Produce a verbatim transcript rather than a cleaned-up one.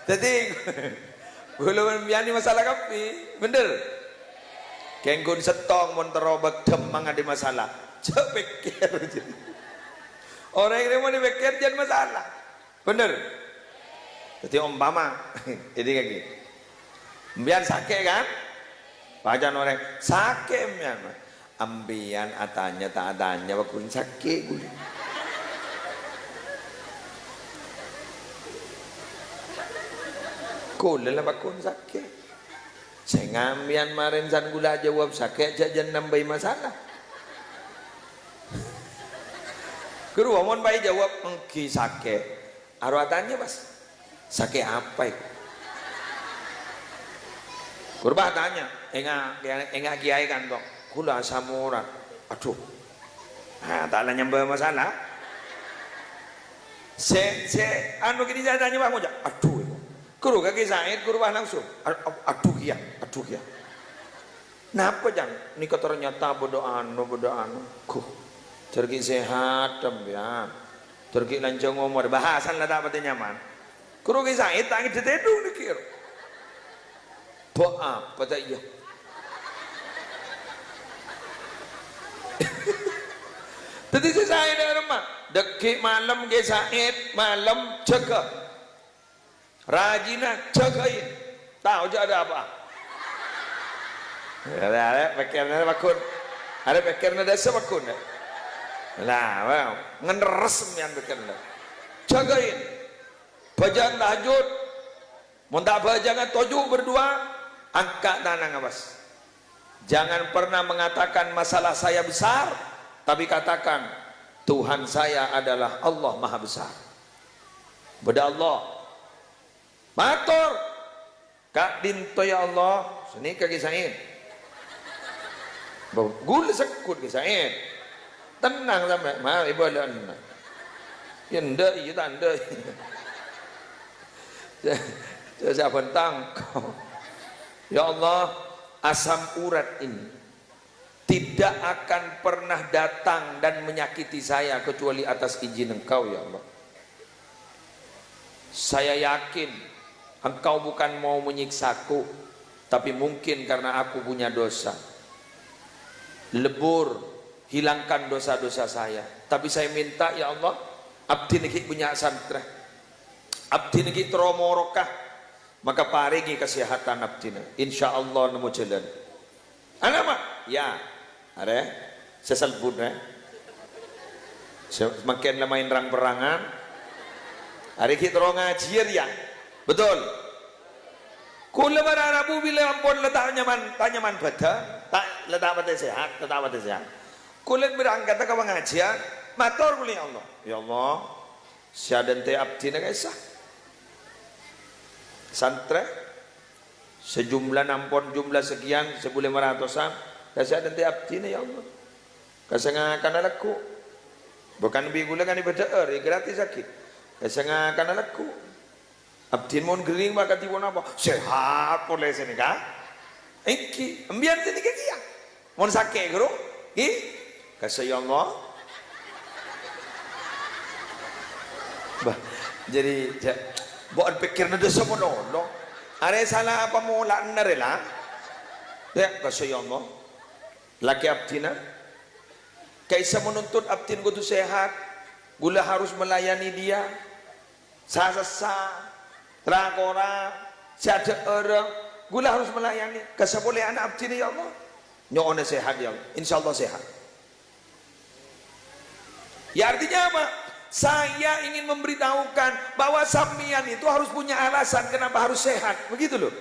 Dhâddhi, kaulâ bân sampèyan nèka masalah kabbhi, bhender? Kèng ghun sèttong mon terro bâk dhâmmang adâ' masalah. Jhâ' pèkkèr. Orèng rèya mon èpèkkèr jhân masalah. Bhender? Dhâddhi, ompama, ini lagi. Sampèyan sakè', kan? Bâjâna orèng, "Sakè' sampèyan, Ma'." Sampèyan atanya ta' atanya, pagghun sakè' kaulâ. Kaulâ la pagghun sakè'. Sè sampèyan marèn san kaulâ ajâwâb sakè', jhâ' jhân nambâi masalah. Ghuru, mon pas èjâwâb, "Èngghi sakè'." Arowa tanya, pas. "Sakè' apa, èko?" Ghuru pas tanya, "Enga', enga' kèyaè kanto." "Kaulâ asam urat." "Adhu." Nah, ta' la nyambâ masalah. Sè, sè, anu, kènè' sè tanya, pas ngoca', "Adhu, èko." Ghuru, ka Kè Said, ghuru pas langsung, "A-, a-, adhu kèya, adhu kèya." "Napa, Cang? Nèka ternyata bâdâ anu, bâdâ anu." Ghu, jhâr ghi' sehat, sampèyan. Jhâr ghi' lanjhâng omor. Bhâsana la ta' patè nyaman. Ghuru Kè Said ta' ngèdhâ tèdung nèkèr. Bâ' apa ta' iyâ? Dhâddhi Kè Said dâ' remma. Dhâggi' malem Kè Said, malem jâgâ. Rajina jagain. Tao jâ' ada apa. Arè, arè, pèkkèrna pagghun. Arè, pèkkèrna dâsa pagghun, yâ. Lah, wah, ngenres sampèyan pèkkèrna. Jagain. Bâjâng tahajjud. Mon ta' bâjâng, toju' berdua, angka' tanangnga, pas. Jangan pernah mengatakan masalah saya besar, tapi katakan, "Tuhan saya adalah Allah Maha Besar." Bâdâ Allah. Mator. "Ka'dinto, ya Allah." Sanèka Kè Said. Bâ-, ghulâ segghut Kè Said. Tenang sampè', ma' èbâlâ'âna. Yâ endâ', iyâ ta' endâ'. Jâ-, jâ-, sabbhân tangko. Ya Allah, asam urat ini tidak akan pernah datang dan menyakiti saya kecuali atas izin Engkau, ya Allah. Saya yakin Engkau bukan mau menyiksaku, tapi mungkin karena aku punya dosa. Lebur, hilangkan dosa-dosa saya. Tapi saya minta, ya Allah, abdhina ghi' bânnya' santrè. Abdhina ghi' terro moroka. Maka parèngè kasèhadhân abdhina. Insyaallah nemmo jhâlân. Ana, Ma'? Yâ. Arè. Sè salbut, rè. Sè mangkèn la maèn rang-perrangan. Arè ghi' terro ngajhiyâ, yâ. Betul. Kaulâ para rabu bilâ ampon la ta' nyaman, ta' nyaman bhâdhân, ta', la ta' patè sehat, la ta' patè sehat. Kaulâ berangkat ka pangajhiyân, mator kaulâ, "Ya Allah, ya Allah, sè adântè' abdhina ka'issa'." Santrè, sè jumlana ampon jumlah sekian, sè bulâ maratosan, la sè adântè' abdhina, ya Allah. Ka sè ngakana lagghu'. Bukan bi' kaulâ kan ibâdâ'âr, ègratisaghi. Ka sè ngakana lagghu'. Abdhina mon ghering, ma' kadhi ponapa? Sehat polè sanèka. Èngghi, sampèyan sanèka kèya. Mon sakè', ghuru? Ghi? Kassa' ya Allah. Bâh, jârèya, jâ-, bâ'ân pèkkèrna dâsa monolong. Arè sala apa mola'na rè, la? Yâ, kassa' ya Allah. Lakè abdhina. Ka'issa' menuntut abdhina kodhu sehat. Kaulâ harus melayani dia. Sa-sassa, ra-kora, sè adhâ'ârâ, kaulâ harus melayani. Kassa' polè ana' abdhina, ya Allah. Nyo'ona sehat, ya Allah. Insyaallah sehat. Ya, artinya apa? Saya ingin memberitahukan bahwa sampèyan itu harus punya alasan kenapa harus sehat. Begitu, loh.